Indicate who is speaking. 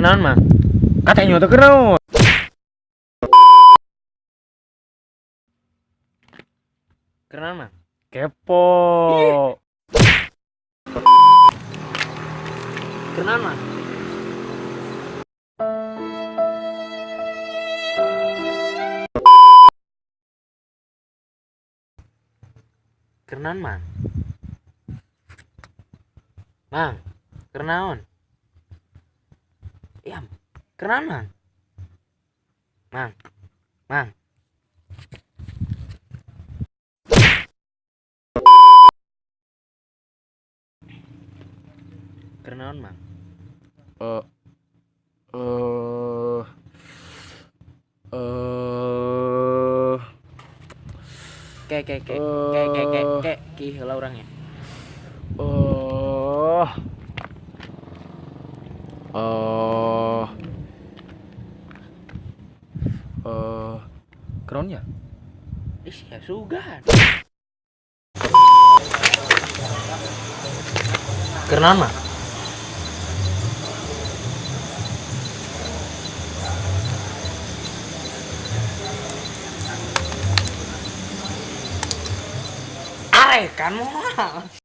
Speaker 1: Keur naon, Mang?
Speaker 2: Katanya teh keur naon?
Speaker 1: Keur naon, Mang?
Speaker 2: Kepo.
Speaker 1: Keur naon, Mang? Keur naon, Mang? Mang, keur naon? Iya, keur naon, Mang? Mang, Mang. Keur naon, Mang?
Speaker 2: Eh eh eh
Speaker 1: Ke ke ke ke ke ke ke ki heula urang ya.
Speaker 2: Eh eh eh keronnya.
Speaker 1: Ih, ya sugan. Keur naon, Mang? Arekan moal.